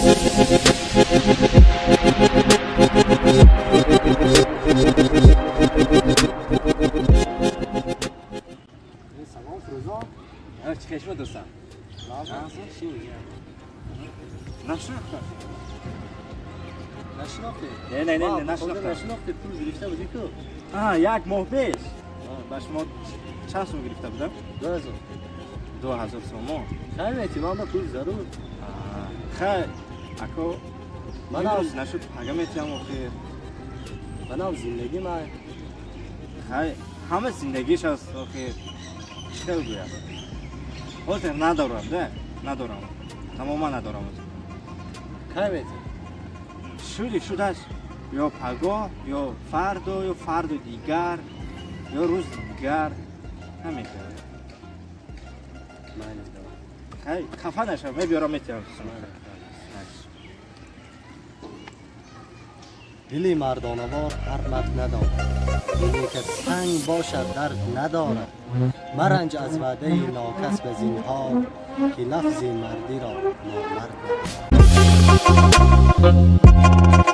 Салом Фирӯзон. Чӣ хел шумо дӯстам? Нашинохтам. Нашинохтӣ? Не, не, не, нашинохтам. Нашинохтӣ, пул гирифта будӣ ку? Як моҳ пеш. Ба шумо чанд сум гирифта будам? 2000. 2000 сомон. Хай мети, ман ба пул зарур. Хай, ако манам нашуд, ага метиям охир. Манам зиндагӣ ман. Хай, ҳама зиндагиш аст охир. Чӣ хел гӯям? Ҳозир надорам, да? Надорам. Тамоман надорам ҳозир. Кай мети? Шуди шудаш. Ё пагоҳ, ё фардо, ё фарду дигар, ё рӯз дигар. Ҳамин хел. Хай, хафа нашав, мебиёрам метиям. Дили мардонавор ҳар мард надорад, диле ки санг бошад дард надорад. Маранҷ аз ваъдаи нокас ба зинҳор, ки лафзи мардиро номард надорад.